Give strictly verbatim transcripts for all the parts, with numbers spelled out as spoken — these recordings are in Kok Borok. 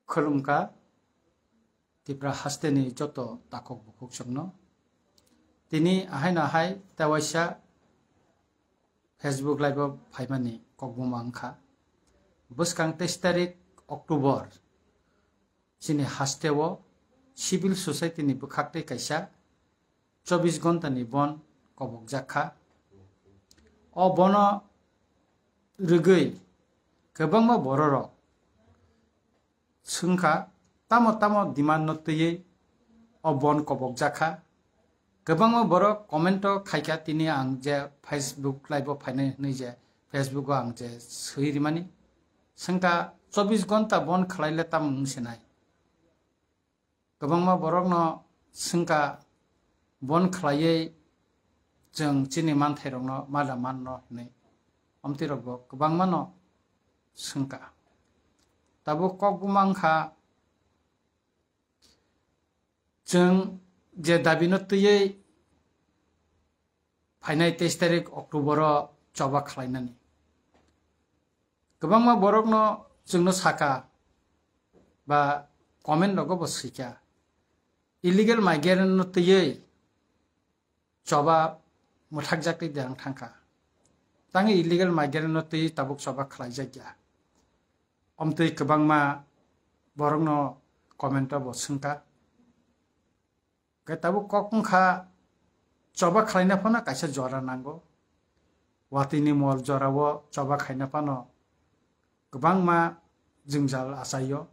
Khulumkha Tipra hasteni joto takhuk bukhuk chwngno. Tini ahaino ahai tewaisa Facebook Live o phaimani kokbuma wngkha. Bwskang teis tarik October chini hasteo civil society ni bwkhaktwi kaisa chobbish ghonta ni bon kobokjak kha. O bono rwgwi kwbangma bororok swngkha, tamo tamo demand no twiwi o bon kobokjak kha. Kwbangma borok comment o khaikha, tini ang je Facebook Live o phainai hwnwi je Facebook o ang je swi rimani. Swngkha, chobbish ghonta bon khwlaile tamo wng sinai? Kwbangma borokno swngkha, bon khwlaiwi chwng chini manthairokno mada manno hwnwi. Omtwirokbo kwbangmano swngkha. Tabuk kokbuma wngkha, chwng je dabino twiwi phainai teis tarik October o choba khlainani. Kwbangma borokno chwngno saka ba comment rogo bo swikha, illegal migrant no twiwi choba mwthakjaktwi derang thangkha. Tangwi illegal migrant no twiwi tabuk choba khlaijakya. Omtwi kwbangma borokno comment o bo swngkha. Khe tabuk kok wngkha, choba khlaina phano kaisa jora nango. Watwini mol jorao choba khaina phano kwbangma jwngjal achaio.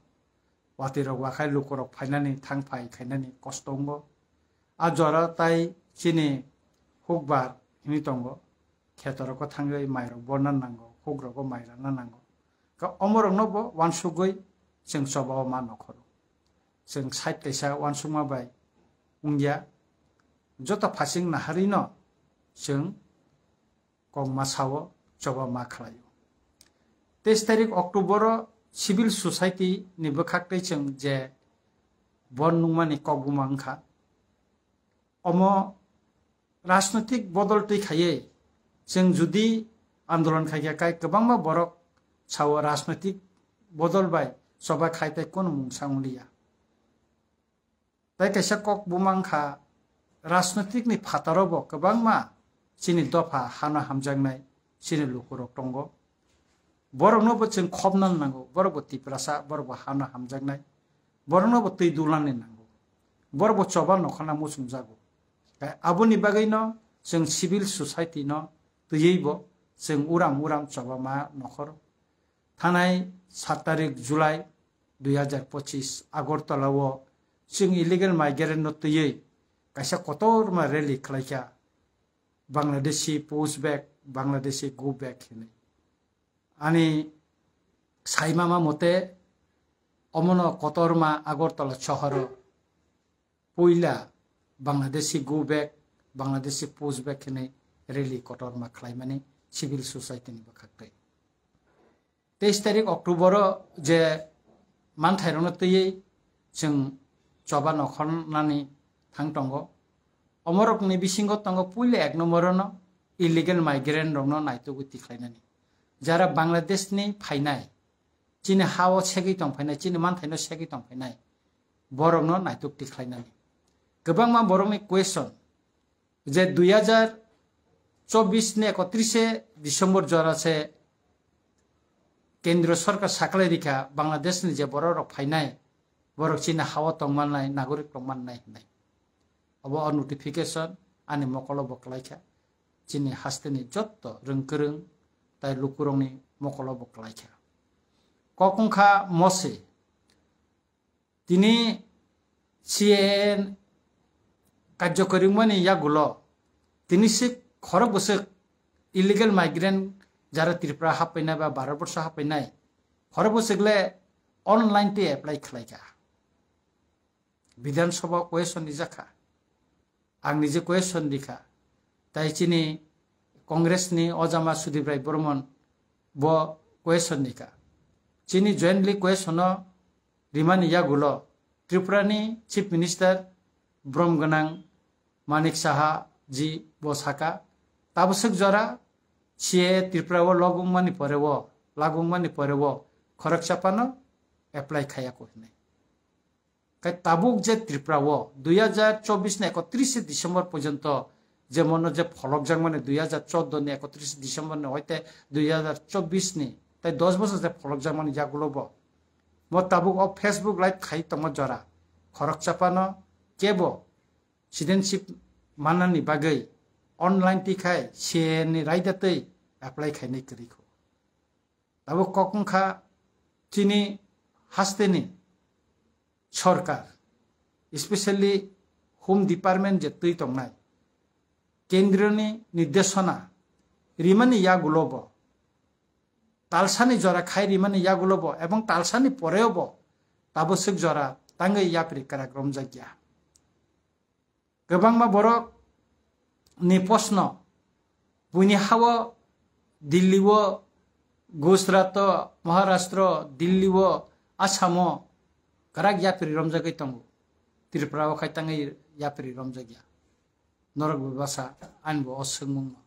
Watwirok wakhai lukurok phainani thang phai khainani kosto wngo. A jora tai chini hukbar hwnwi tongo. Khetorokgo thangwi mairok borna nango, hukrokgo mai rana nango. Ka omorokno bo wansugwi chwng choba o ma nokhoro. Chwng side kaisa wansukma bai wngya. Joto phasing naharino chwng kokma sao choba ma khlaio. Teis tarik October o civil society ni bwkhaktwi chwng je bon nungmani kokbuma wngkha. Omo rajnoitik bodol twi khaiwi chwng judi andolon khaikha, kai kwbangma borok sao rajnoitik bodol bai choba khai tei kono mungsa wngliya. Tai kaisa kok buma wngkha, rajnoitik ni phataro bo kwbangma chini dopha hano hamjaknai chini lukurok tongo. Borokno bo chwng khopna nango, borok bo Tiprasa, borok bo hano hamjaknai, borokno bo twi dulani nango, borok bo choba nokhorna muchungjago. Tei aboni bagwino chwng civil society no twiwi bo chwng uram uram choba ma nokhor. Thanai sat tarik July dui hazar pochis Agartala o chwng illegal migrant no twiwi kaisa kotorma rally khlaikha, Bangladeshi push back, Bangladeshi go back hinwi. Ani saimama mote omono kotorma Agartala sohoro puila Bangladeshi go back, Bangladeshi push back hinwi rally kotorma khlaimani civil society ni bwkhaktwi. Teis tarik October o je manthairokno twiwi chwng choba nokhornani thang tongo. Omorokni bisingo tongo puila ek nombor no illegal migrant rokno naitugwi tikhlainani. Jara Bangladesh ni phainai, chini ha o segwi tongphainai, chini manthaino segwi tongphainai, borokno naituk tikhlainani. Kwbangma borokni question, je dui hazar chobbish ni ekotrise December jora se Kendriya Sorkar saklai rikha, Bangladesh ni je borok rok phainai, borok chini ha o tongmannai, nagorik tongmannai hinai. Obo o notification ani mokolo bo kwlaikha, chini hasteni jotto rwngkwrwng tai lukurokni mokolo bo kwlaikha. Kok wngkha mose, tini C A A karjokori wngmani yagulo tini se khorok bwswk illegal migrant jara Tripura happainai ba Bharat borsho happainai khorok bwswk le online tei apply khlaikha. Bidhan Sabha question rijakha. Ang nije question rikha. Tai chini Congress ni ojama Sudip Rai Bormon bo question rikha. Chini jointly question o rimani yagulo Tripura ni Chief Minister brom gwnang Manik Saha ji bo saka, tabwswk jora C A A Tripura o logwngmani pore o, lagwngmani pore o khoroksa phano apply khaiya ko hinwi. Kai tabuk je Tripura o dui hajar chobbish ni ekotris December porjonto je mono je pholokjakmani dui hajar chordo ni ekotris December ni hoite dui hajar chobbish ni tai dos bosor je pholokjakmani yagulo bo. Mo tabuk o Facebook live khai tongma jora khoroksa phano kebo citizenship manani bagwi online tikhai C A A ni raida twi apply khainai kwrwi kho. Tabuk kok wngkha chini hasteni sorkar, especially Home Department je twi tongnai, kendroni nirdeshona rimani yagulo bo, talsani jora khai rimani yagulo bo, ebong talsani poreo bo tabuk swk jora tangwi yapri kwrak romjakya. Kwbangma borok ni posno buini hao Delhi o, Gujarat o, Maharashtra o, Delhi o, Assam o kwrak yapri romjagwi tongo. Tripura o khai tangwi yapri romjakya. Norok bebasa ani bo o swngmung no.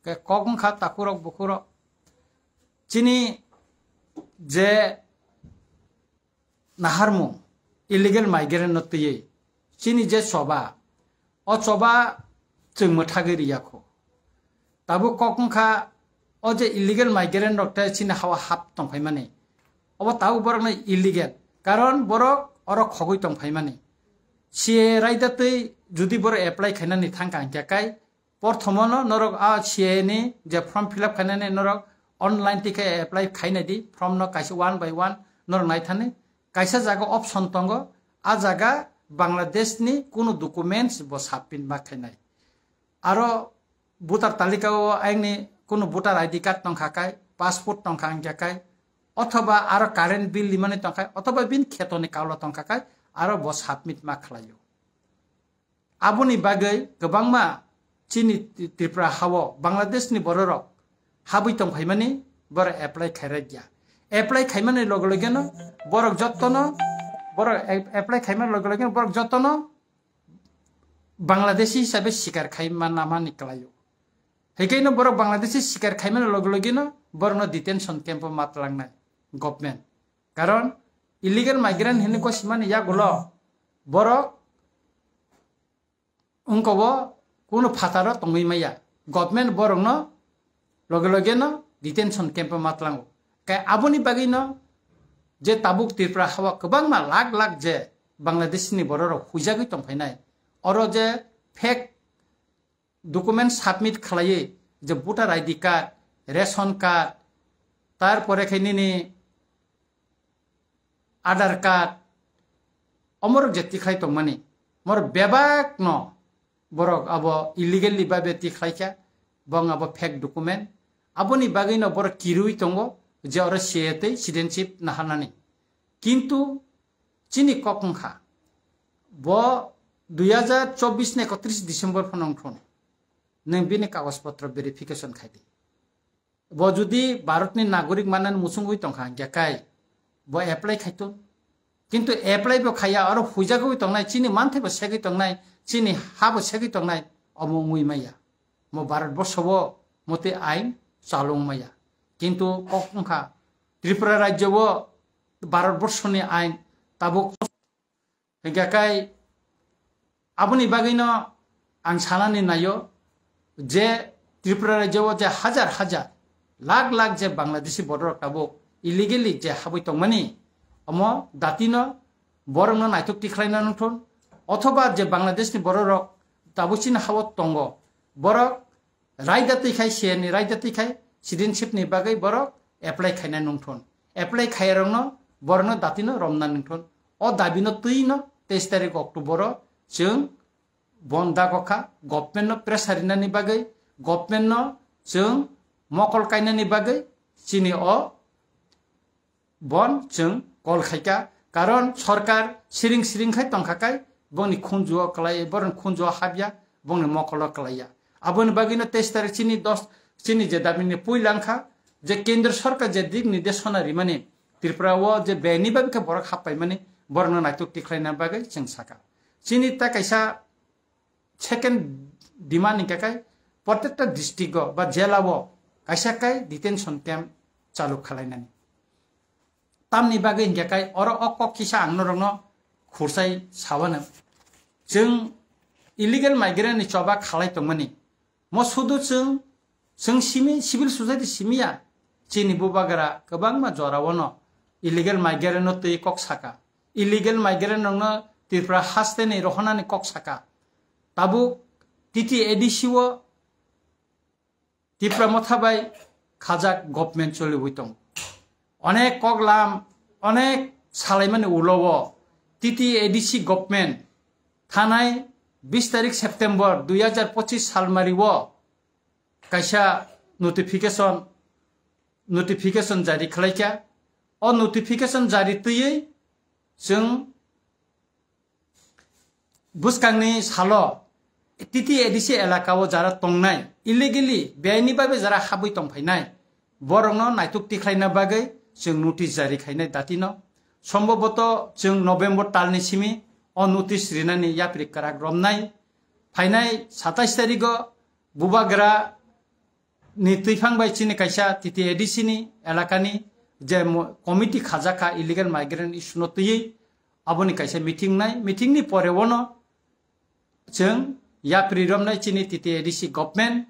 Ke kok wngkha takhurok bukhurok. Chini je naharmung illegal migrant no twiwi chini je choba, o choba chwng mwthagwi riya kho. Tabuk kok wngkha o je illegal migrant rok tei chini hao hap tongphaimani, obo tabuk borokno illegal, karon borok oro khogwi tongphaimani. C A A raida twi judi borok apply khainani thangkha hinkhe kai porthomono norok a C A A ni je form fill up khainani norok online tikhai apply khainai di, form no kaisa one by one norok naithani. Kaisa jaga option tongo, a jaga Bangladesh ni kunu documents bo submit ma khainai. Aro voter talika o aini kunu voter I D card tongkha kai, passport tongkha hinkhe kai, othoba aro current bill limani tongkha, othoba bin khetoni kaulo tongkha kai, aro bo submit ma khlaio. Aboni bagwi kwbangma chini Tripura hao Bangladesh ni bororok habwi tongphaimani borok apply khairokya. Apply khaimani loge loge no borok jottono, borok a-, apply khaimani loge loge no borok jottono Bangladeshi hisabe sikar khaima namani kwlaio. Hikaino borok Bangladeshi sikar khaimani loge loge no borokno detention camp o matlangnai government. Karon illegal migrant hinwi kosimani yagulo borok wngkobo kunu phataro tongwi maya. Government borokno loge loge no detention camp o matlango. Kai aboni bagwi no je tabuk Tripura hao kwbangma lakh lakh je Bangladesh ni bororok huijagwi tongphainai. Oro je fake document submit khlaiwi je voter I D card, ration card, tarpore khe nini Aadhaar card, omorok je tikhlai tongmani, mor bebak no borok abo illegally babe tikhlai kha, bong abo fake document. Aboni bagwi no borok kirui tongo je oro C A A tei citizenship naharnani. Kintu chini kok wngkha, bo dui hajar chobbish ni ekotris December phano wngthun, nwng bini kagoj potro verification khai di. Bo judi Bharatni nagorik manani muchungwi tongkha, hinkhe kai bo apply khaitun. Kintu apply bo khaiya, oro huijagwi tongnai, chini manthai bo segwi tongnai, chini ha bo segwi tongnai, omo wngwi maya. Mo Bharat borsho o motwi ain chalung maya. Kintu kok wngkha, Tripura rajyo o Bharat borshoni ain tabuk. Hinkhe kai aboni bagwino ang sanani naio je Tripura rajyo o je hajar hajar, lakh lakh je Bangladeshi bororok tabuk illegally je habwi tongmani, omo datino borokno naithok tikhlaina nungthun, othoba je Bangladeshni bororok tabuk chini ha-o tongo, borok raida twi khai, C A A ni raida twi khai, citizenship ni bagwi borok apply khaina nungthun. Apply khairokno borokno datino romna nungthun. O dabino twino teis tarik October o chwng bon dago kha, government no pressure rinani bagwi, government no chwng mokol kainani bagwi chini o bon chwng call khaikha, karon sorkar siring siring khai tongkha kai, bongni khunju o kwlai, borokni khunju o habya, bongni mokol o kwlaiya. Aboni bagwino teis tarik chini dos, chini je dabini puila wngkha, je kendro sorkar je dik nirdeshona rimani, Tripura o je beni bagwi khe borok happaimani, borokno naitok tikhlaina bagwi chwng sakha. Chini ta kaisa second demand hingkha khe, protekta district o ba jela o kaisa kai detention camp chalu khalainani. Tamni bagwi hinkhe kai oro o kok kisa ang norokno khursai sawano. Chwng illegal migrant ni choba khalai tongmani. Mo sudu chwng, chwng simi, civil society simiya. Chini bubagra kwbangma jorao no illegal migrant no twi kok saka. Illegal migrant rokno Tripura haste ni rohonani kok saka. Tabuk T T A D C o Tipra Motha bai khajak government choliwi tong. Onek koklam, onek salaimani ulo o T T A D C government thanai bis tarik September dui hajar pochis salmari o kaisa notification, notification jari khlaikha. O notification jari twiwi chwng bwskangni salo T T A D C elaka o jara tongnai, illegally, beaini babe jara habwi tongphainai, borokno naituk tikhlaina bagwi chwng notice jari khainai datino. Somboboto chwng November talni simi o notice rinani yapri kwrak romnai. Phainai satais tarigo bubagra ni twiphang bai chini kaisa T T A D C ni elakani je mo-, committee khajakha illegal migrant issue no twiwi, aboni kaisa meeting nai. Meeting ni pore wono chwng yapri romnai chini T T A D C government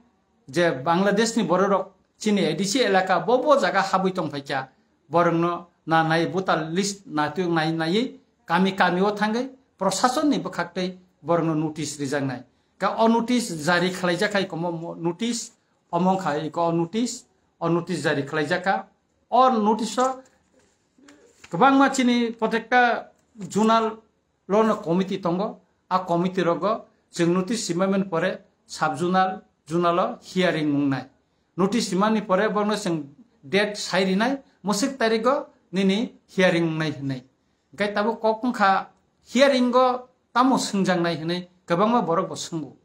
je Bangladesh ni bororok chini A D C elaka bo bo jaga habwi tongphaikha, borokno na nai voter list na tu nai nai kami kami o thangwi prosason ni bwkhak tei borokno notice rijaknai. Ka o notice jari khlaijak hai komo mo-, notice omo wngkha iko o notice, o notice jari khlaijak kha. O notice o kwbangma chini protekta zonal lono committee tongo. A committee rogo chwng notice simani pore sub zonal, zonal o hearing wngnai. Notice simani pore borno chwng date sai rinai, mwswk tarigo nini hearing wngnai hinwi. Hwnkhe tabuk kok wngkha hearing o tamo swngjaknai hinwi kwbangma borok bo swngo.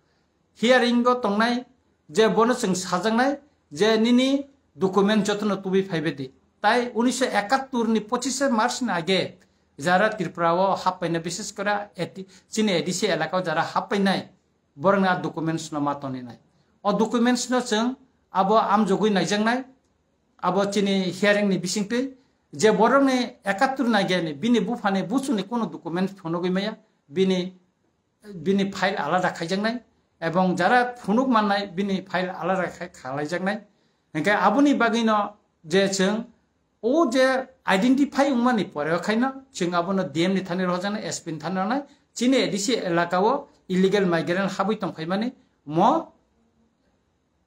Hearing o tongnai je bono chwng sajaknai je nini document jotono tubui phaibai di. Tai unisho ekattor ni pochishe March ni age jara Tripura o happaina, bishes kore A T, chini A D C elaka o jara happainai, borokni a documents no ma toninai. O documents no chwng abo amjogwi naijaknai, abo chini hearing ni bisingtwi je borokni ekattor ni age ni bini buphani buchuni kono document phunugwi maya, bini bini file alada khaijaknai, ebong jara phunuk mannai bini file alada khai khalaijaknai. Hingke aboni bagwino je chwng o je identify wngmani pore o khaino chwng abono D M ni thani rohorjaknai, S P ni thani rohornai, chini A D C elaka o illegal migrant habwi tongphaimani mo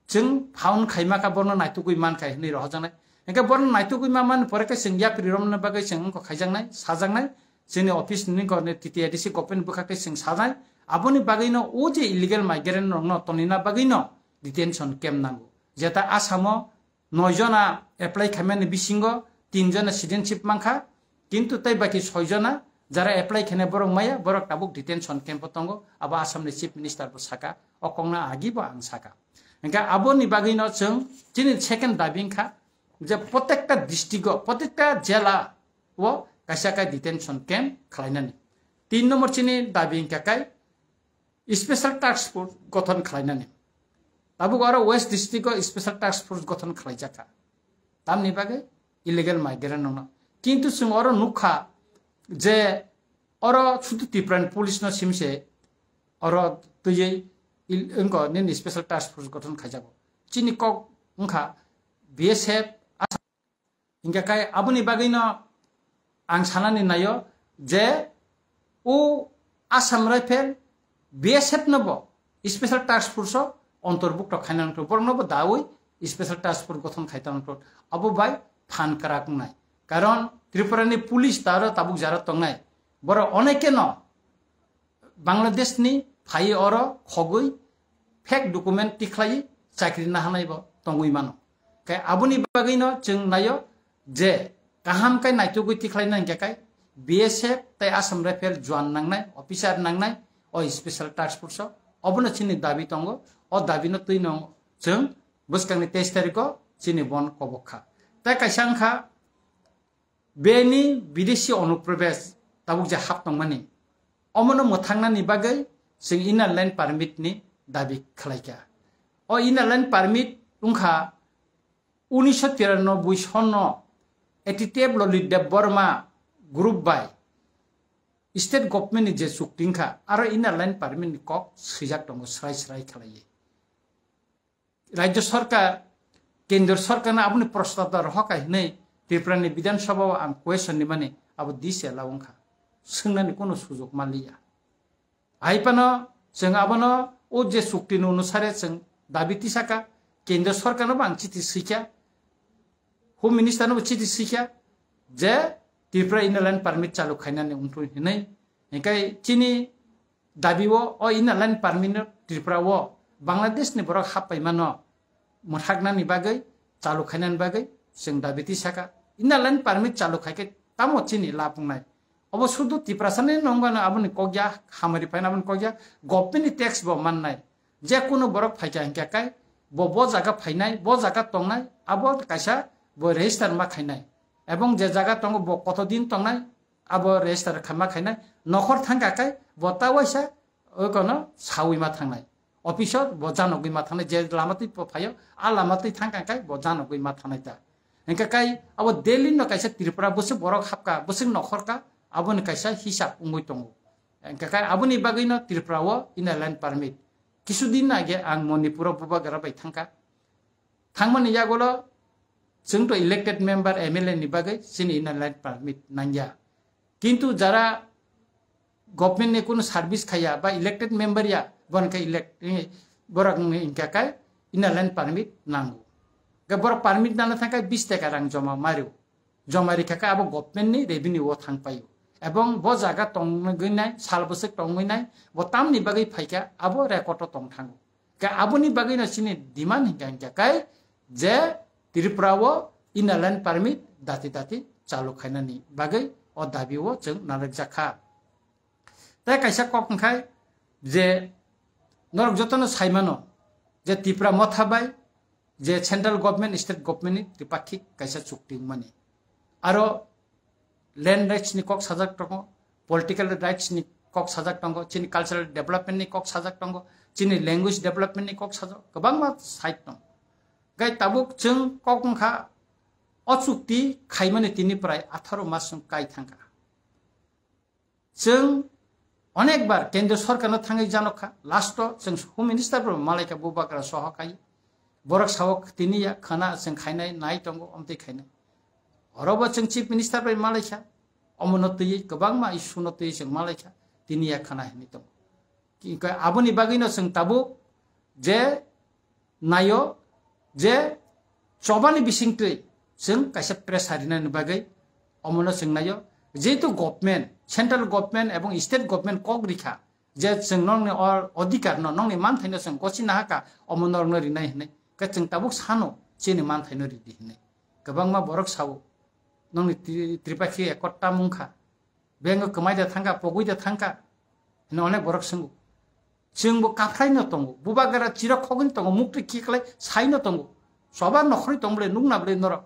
chwng found khaima kha, borno naitugwi mankha hinwi rohorjaknai. Hingke borno naitugwi ma mani pore khe chwng yapri romna bagwi chwng wngkha khaijaknai, sajaknai, chini office ni wngkha T T A D C government bwkhak tei chwng sajai. Aboni bagwino o je illegal migrant rokno tonina bagwino detention camp nango. Jeta Assam o noi jona apply khaimani bisingo tin jona citizenship mankha, kintu tei baki soi jona jara apply khainai borok maya, borok tabuk detention camp o tongo, abo Assam ni Chief Minister bo saka, o kokno agi bo ang saka. Hingke aboni bagwino chwng chini second dabi wngkha je protekta district o, protekta jela o kaisa kai detention camp khlainani. Tin number chini dabi wngkha kai special task force gothon khlainani. Tabuk oro West District o special task force gothon khlaijakha. Tamni bagwi illegal migrant rokno. Kintu chwng oro nukha je oro sudu Tripura ni police no simse oro twiwi il-, wngko nini special task force gothon khaijago. Chini kok wngkha B S F, Hingke kai aboni bagwino ang sanani naio je o Assam Rifle B S F no bo special task force o ontorbukto khaina nangkho, borokno bo dawi special task force gothon khai tongkho, abo bai phan kwrak wngnai. Karon Tripura ni police taro tabuk jara tongnai, borok onekeno Bangladesh ni phai oro khogwi fake document tikhlai chakri nahanai bo tongwi mano. Khe aboni bagwi no chwng naio je kaham khe naitugwi tikhlai nang khe kai B S F tei Assam Rifle juan nangnai, officer nangnai o special task force o. Obono chini dabi tongo, o dabi no twi no chwng bwskang ni teis tarikh o chini bon kobok kha. Tei kaisa wngkha Bini bidesi onuprobes tabuk je hap tongmani, omono mwthangnani bagwi chwng Inner Line Permit ni dabi khlaikha. O Inner Line Permit wngkha unisho tiranoboi sonno A T T F Lollit Debbarma group bai state government ni je chukti wngkha, aro inner line permit ni kok swijak tongo srai srai khlaiwi. Rajya sarkar, kendra sarkar no aboni prostab da rohor kha hinwi Tripura ni Bidhan Sabha o ang question ni mani abo dise la wngkha. Swngnani kono sujok manliya. Hai phano chwng abono o je chukti ni onusare chwng dabi tisaka, kendra sarkar no bo ang chiti swikha, Home Minister no bo chiti swikha je Tripura inner line permit chalu khainani wngthu hinwi. Hinkhe chini dabi o, o inner line permit no Tripura o Bangladesh ni borok happaimano mwthaknani bagwi, chalu khainani bagwi chwng dabi tisaka. Inner line permit chalu khaikhe tamo chini lab wngnai? Obo sudu Tiprasa ni nongano aboni kokya, hamari phaina aboni kokya, government ni tax bo mannai. Je kunu borok phaikha hinkhe kai bo, bo jaga phainai, bo jaga tongnai, abo kaisa bo register ma khainai. Ebong je jaga tongo bo koto din tongnai, abo register kha ma khainai. Nokhor thangkha kai bo ta waisa okono sawi ma thangnai. Office o bo janogwi ma thangnai, je lama twi phaio, a lama twi thangkha kai bo janogwi ma thangnai ta. Hinkhe kai abo Delhi no kaisa Tripura bwswk borok hapkha, bwswk nokhorkha, aboni kaisa hisab wngwi tongo. Hinkhe kai aboni bagwino Tripura o inner line permit. Kisu din age ang Manipur o bubagra bai thangkha. Thangmani yagulo chwng to elected member M L A ni bagwi chini inner line permit nangya. Kintu jara government ni kunu service khaya ba elected member ya, bon khe elect, eh, borok wngwi hinkha kai inner line permit nango. Ga borok permit nana thangkha bis taka rang joma mario. Joma rikha khe abo government ni revenue o thang paio. Ebong bo jaga tongwi nai, sal bwswk tongwi nai, bo tamni bagwi phaikha abo record o tong thango. Khe aboni bagwi no chini demand hinkha hinkha kai je Tripura o inner line permit dati dati chalu khainani bagwi o dabi o chwng narwk jakha. Tei kaisa kok wngkhai je norok jotono saimano je Tipra motha bai je central government, state government ni tripakhik kaisa chukti wngmani. Aro land rights ni kok sajak tongo, political rights ni kok sajak tongo, chini cultural development ni kok sajak tongo, chini language development ni kok sajak, kwbangma side tongo. Gai tabuk chwng kok wngkha o chukti khaimani tini prai atharo mas wng kai thangkha. Chwng onekbar kendra sarkarno thangwi janokha, last o chwng Home Minister bo malaikha bubagra soho kai. Borok sao tini ya khana chwng khainai nai tongo, omtwi khainai. Orobo chwng Chief Minister bai malaikha, omono twiwi kwbangma issue no twiwi chwng malaikha, tini ya khana hinwi tongo. Ki-, ka-, aboni bagwino chwng tabuk je naio je chobani bisingtwi chwng kaisa pressure rinani bagwi omono chwng naio. Jehetu government, central government ebong state government kok rikha je chwng nokni or-, odhikar no, nokni manthaino chwng gosi nahaka, omo norokno rinai hinwi. Khe chwng tabuk sano chini manthaino ridi hinwi. Kwbangma borok sao, nokni Tri-, Tripakhi Accord tamung kha. Bengo kwmai da thangkha, pogwi da thangkha. Hino onek borok swngo. Chwngbo kaphraino tongo. Bubagra chirok khogwino tongo, muktwi khiklai saino tongo. Soba nokhorwi tong bwle, nukna bwle norok.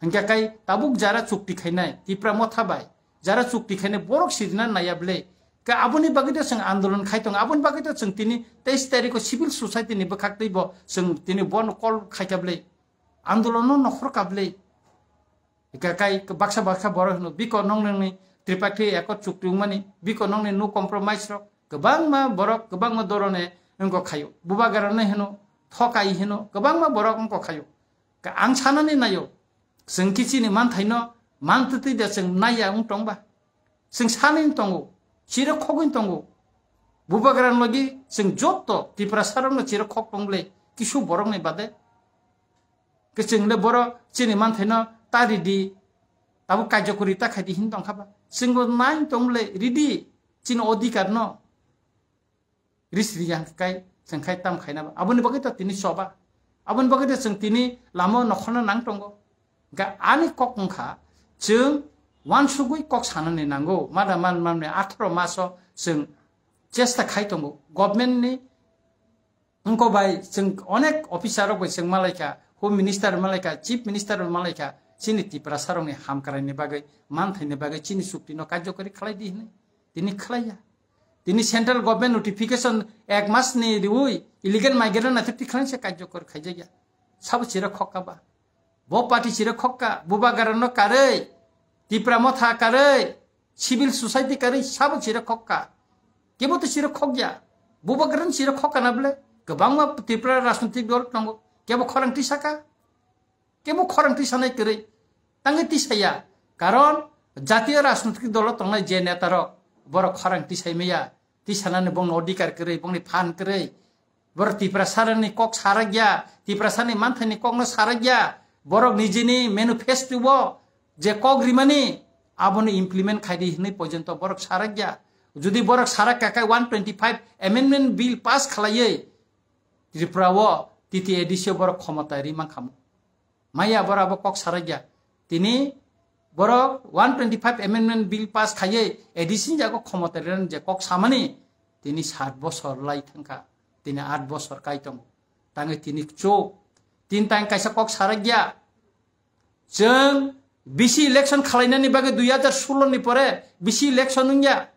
Hinkhe kai tabuk jara chukti khainai, Tipra motha bai, jara chukti khainai borok sirina naiya bwle. Ka aboni bagwi to chwng andolon khai tongo, aboni bagwi to chwng tini teis tarikho civil society ni bwkhak twibo chwng tini bono call khaikha bwle. Andolono nokhorkha bwle. Ika kai baksa baksa borok hino, biko nong nongni Tripakhi Accord chukti wngmani, biko nongni no compromise rok, kwbangma borok, kwbangma dorone wngko khayo. Bubagrano hino, thokai hino, kwbangma borok wngko khayo. Ka ang sanani nayo, chwng kichini manthaino mantwtwi da chwng naiya wng tongba. Chwng sanwi tongo, chirok khogwi tongo. Bubagrano logi chwng jotto Tiprasarokno chirok khok tong bwle, kisu borokni bade. Kwchwng le boro chini manthaino ta ridi, abo kaijakuri ta khaidi hin tongkha ba. Chwngbo nai tong le ridi chini odhikar no. Ris ri yang kai, chwng khai tam khaina ba. Aboni bagwi to tini soba. Aboni bagwi to chwng tini lama nokhorno nang tongo. Ga ani kok wngkha chwng wansugwi kok sanani nango. Mada man manni atharo maso chwng chesta khai tongo. Government ni Wngkha bai chwng onek officer rok bai chwng malaikha, Home Minister malaikha, Chief Minister malaikha, chini Tiprasa rokni hamkraini bagwi, manthaini bagwi chini chukti no karjokori khlai di hinwi. Tini khlaiya. Tini central government notification ek mas ni riwi illegal migrant naithok tikhlai se karjokor khaijakya. Sabo chira khokka ba. Bo party chiro khokka, Bubagrano karwi, Tipra Motha karwi, civil society karwi sabo chiro khokka. Kebo to chiro khokya. Bubagrano chiro khokka na bole. Kwbangma Tripura rajnitik dol tongo. Kebo khorang tisaka. Kebo khorang tisanai kwrwi. Tangwi tisaya. Karon jatiyo rajnitik dolo tongnai je netarok, borok khorang tisai maya. Tisanani bongni odhikar kwrwi, bongni phan kwrwi. Borok Tiprasarani kok sarakya, Tiprasani manthaini kokno sarakya. Borok nijini manifesto-o je kok rimani, aboni implement khaidi hinwi porjonto borok sarakya. Jodi borok sarak kakai one twenty five amendment bill pass khlaiwi Tripura-o T T A D C-o borok khomota ri mankhamu. Maya borok abo kok sarakya. Tini borok one twenty five amendment bill pass khaiwi A D C ni jago khomota rinani je kok samani, tini sat bosor lai thangkha, tini at bosor kai tongo. Tangwi tini chuk, tin tang kaisa kok sarakya. Chwng B C election khalainani bagwi dui hajar solo ni pore B C election wngya.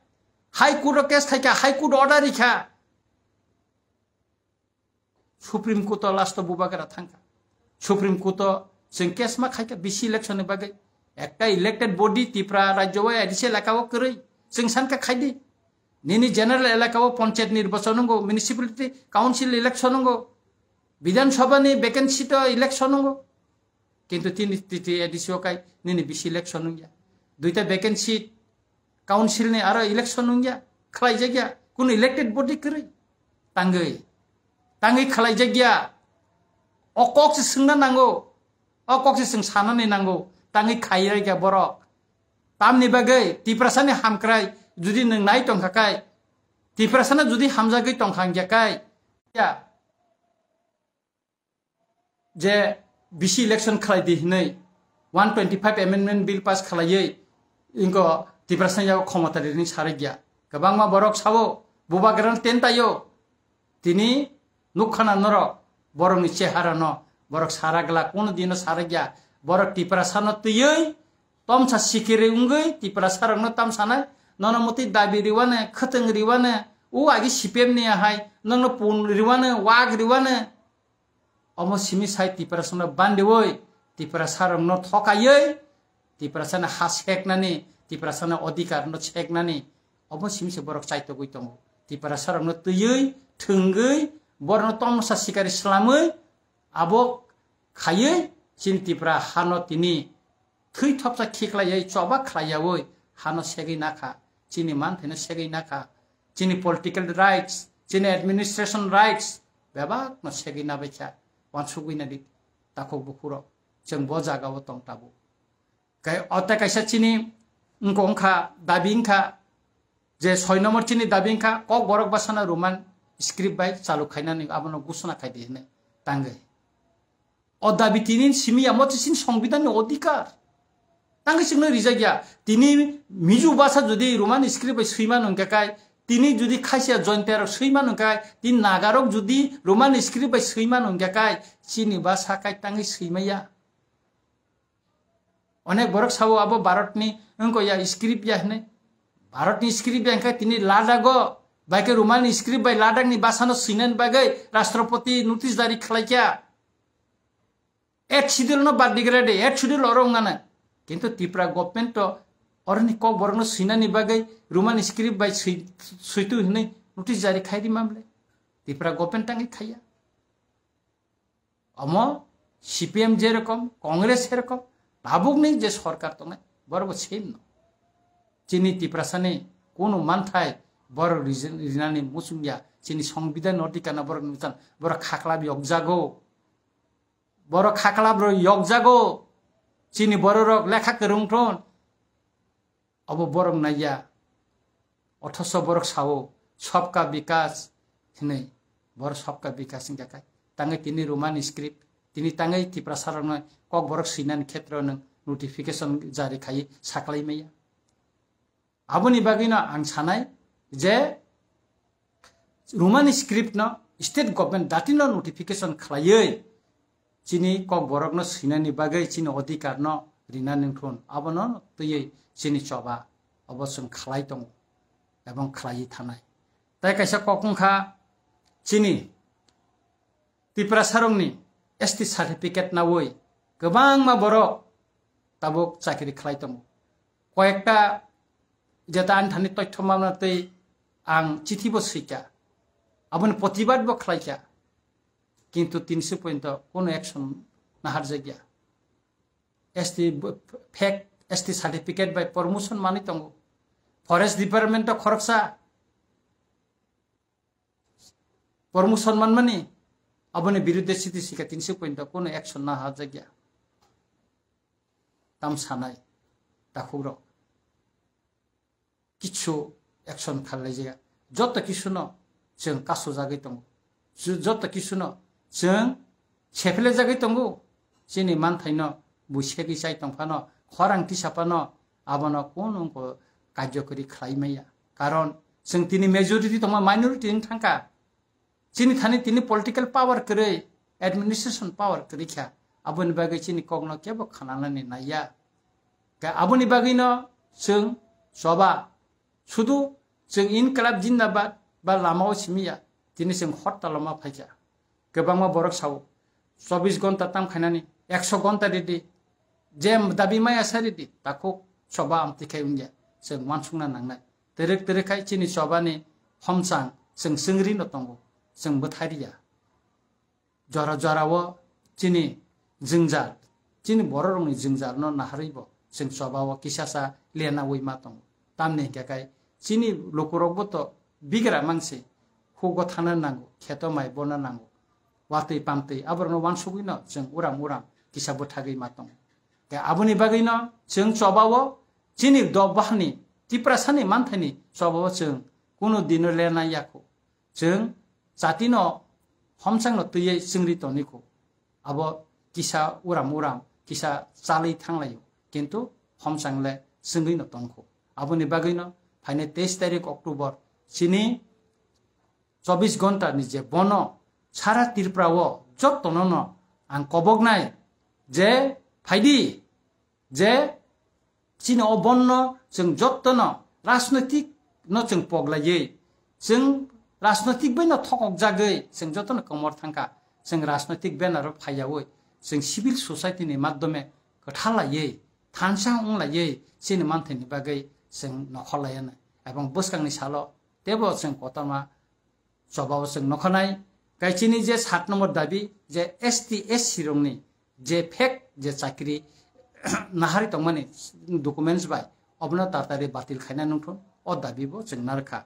High Court o case khaikha, High Court order rikha. Supreme Court o last o Bubagra thangkha. Supreme Court o chwng case ma khaikha B C election ni bagwi. Ekta elected body Tripura rajyo o A D C elaka o kwrwi. Chwng sankha khaidi. Nini general elaka o panchayat nirbachon wngo, municipality council election wngo, Bidhan Sabha ni vacancy to election wngo. Kintu tini T T A D C o kai nini B C election wngya. Duita vacancy council ni aro election wngya, khlaijakya, kunu elected body kwrwi. Tangwi, tangwi khlaijakya. O kok se swngna nango, o kok se swng sanani nango, tangwi khairikya borok. Tamni bagwi Tiprasani hamkrai judi nwng nai tongkha kai, Tiprasano judi hamjagwi tongkha wngya kai, ya, je B C election khlai di hinwi one twenty five amendment bill pass khlaiwi inko Tiprasani yago khomota rini sarikya. Kwbangma borok sao, Bubagrano tentaio, tini nukha na norok, borokni chehara no, borok sara glak, kono dino sarakya, borok Tiprasano twiwi, tomsa sikiri wngwi, Tiprasarokno tamsanai, nono mutwi dabi riwane, khwtwng riwane, o agi C P M ni ahai, nokno pun riwane, wak riwane. Omo simi sai Tiprasano bandiwi, Tiprasarokno thokaiwi, Tiprasani ha seknani, Tiprasani odhikar no seknani, omo simi se borok chaitogwi tongo. Tiprasarokno twiwi, thwngwi, borokno tomsa sikari slamwi, abo khaiwi chini Tipra hano tini thwi thopsa khiklaiwi choba khlaiyawi hano segwi nakha, chini manthaino segwi nakha, chini political rights, chini administration rights bebakno segwi nabaikha, wansugwi nadi takhuk bukhurok, chwng bo jagao tong tabuk. Kai, o tei kaisa chini wngkha, wngkha, dabi wngkha, je soi nombor chini dabi wngkha, Kokborok bwsano Roman script bai chalu khainani abono gusuna khaidi hinwi tangwi. O dabi tini simi ya, mo chini songbidanni odhikar. Tangwi chwngno rijak ya. Tini Mizo bwsa jodi Roman script bai swiman wngkha kai, tini jodi Khasia Jaintiarok swiman wngkha kai, tini Nagarok jodi Roman script bai swiman wngkha kai, chini bwsa kai tangwi swimaya. Onek borok sao abo Bharatni wngkha ya script ya hinwi. Bharatni script ya wngkha tini Ladago, bai khe Roman script bai Ladakni bwsano swinani bagwi Rashtrapati notice jari khlaikha. Eighth schedule no bad digra de, eighth schedule oro wngana. Kintu Tripura government to oroni kok borokno swinani bagwi Roman script bai swi-, switu hinwi notice jari khaidi mamle. Tripura government tangwi khaiya. Omo C P M jerokom, Congress jerokom, tabukni je sorkar tongnai, borokbo same no. Chini Tiprasani kunu manthai borok rijin-, rinani muchungya, chini songbidan no tikana borok nukjan, borok khaklap yokjago. Borok khaklap rok yokjago, chini bororok lekha kwrwng thon. Obo borok naiya, othoso borok sao, "Sabka Vikas" hinwi, borok "Sabka Vikas" wngkha kai. Tangwi tini Roman script, tini tangwi Tiprasarokno kok borok swinani khetro nwng notification jari khai saklai maya. Aboni bagwino ang sanai je Roman script no state government datino notification khlaiwi chini kok borokno swinani bagwi chini odhikar no rina nungthun, abono twiwi chini choba obo chwng khlai tongo ebong khlaiwi thanai. Tai kaisa kok wngkha chini Tiprasarokni S T certificate nawi Kwbangma borok tabuk chakri khlai tongo. Koyekta jeta ani thani toithoma tei ang chithi bo swikha, aboni protibad bo khlaikha, kintu tinsi pointo kono action naharjakya. S T b-, fake S T certificate bai promotion manwi tongo. Forest Department o khoroksa promotion manmani, aboni birudde siti sika tinsi pointo kono action naharjakya. Tam sanai takhukrok kichu action kharlaijaya. Joto kisuno chwng kasujagwi tongo. Ju-, joto kisuno chwng sephelejagwi tongo. Chini manthaino bui segwi chai tongphano, khorang tisaphano, abono kunu wngkho karjokori khlai maya. Karon chwng tini majority tongma minority wng thangkha. Chini thani tini political power kwrwi, administration power kwrwi kha. Aboni bagwi chini kokno kebo khananani naiya. Ka aboni bagwino chwng choba, sudu chwng Inqilab Zindabad ba lamao simiya, tini chwng hortalo ma phaikha. Kwbangma borok sao, chobbish gonta tam khainani, ekso gonta ridi, je dabi maya sa ridi, takhuk choba amtwi khai wngya, chwng wansukna nangnai. Twrwk twrwk khai chini chobani homchang chwng chwngri no tongo, chwng bwthai riya. Jora jorao chini jwngjal, chini bororokni jwngjalno naharwibo chwng chobao kisasa lenawi ma tongo. Tamni hinkhe kai chini lukurokbo to bigra mangse, hugo thana nango, kheto mai bona nango, watwi pamtwi aborokno wansugwino chwng uram uram kisa bwthagwi ma tongo. Tei aboni bagwino chwng chobao chini dophani Tiprasani manthaini chobao chwng kunu dino lena yakho. Chwng chatino homchangno twiwi chwngri tongnikho. Abo kisa uram uram, kisa chalwi thanglaio, kintu homchangle chwngwino tongkho. Aboni bagwino phainai teis tarik October chini chobbish gonta ni je bono sara Tripura o jotono no ang koboknai je phaidi, je chini o bonno chwng jotono rajnoitik no chwng poglaiwi, chwng rajnoitik bai no thokok jagwi chwng jotono komor thangkha. Chwng rajnoitik banner o phaiyawi, chwng civil society ni madhyome kwthar laiwi, thansa wng laiwi chini manthaini bagwi chwng nokhor laiya nai. Ebong bwskangni salo tebo chwng kotorma chobao chwng nokhanai. Kaichini je sat nombor dabi je S T S C rokni je fake je chakri nahari tongmani documents bai, obono tatari batil khaina nungthun, o dabi bo chwng narwkha.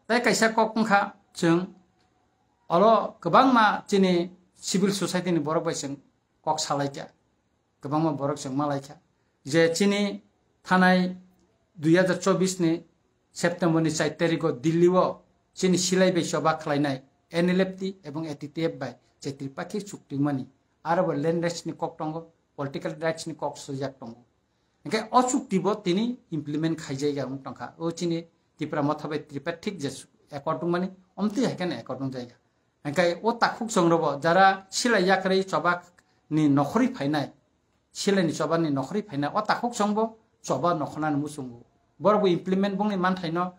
Tai kaisa kok wngkha chwng olo kwbangma chini civil society ni borok bai chwng kok salaikha, kwbangma borok chwng malaikha je chini thanai dui hazar chobbish ni September ni char tarikh o Delhi o chini silai bai choba khlainai N L F T ebong A T T F bai je Tripakhi chukti wngmani, aro bo land rights ni kok tongo, political rights ni kok swijak tongo. Hingke o chukti bo tini implement khaijaiya wng tongkha. O chini Tipra Motha bai Tripartite je accord wngmani, omtwi hai kheno accord wngjaiya. Hingke o takhuk chongrobo jara silai yakrwi choba ni nokhorwi phainai, silai ni choba ni nokhorwi phainai, o takhuk chongbo choba nokhornani muchungo. Borok bo implement bongni manthaino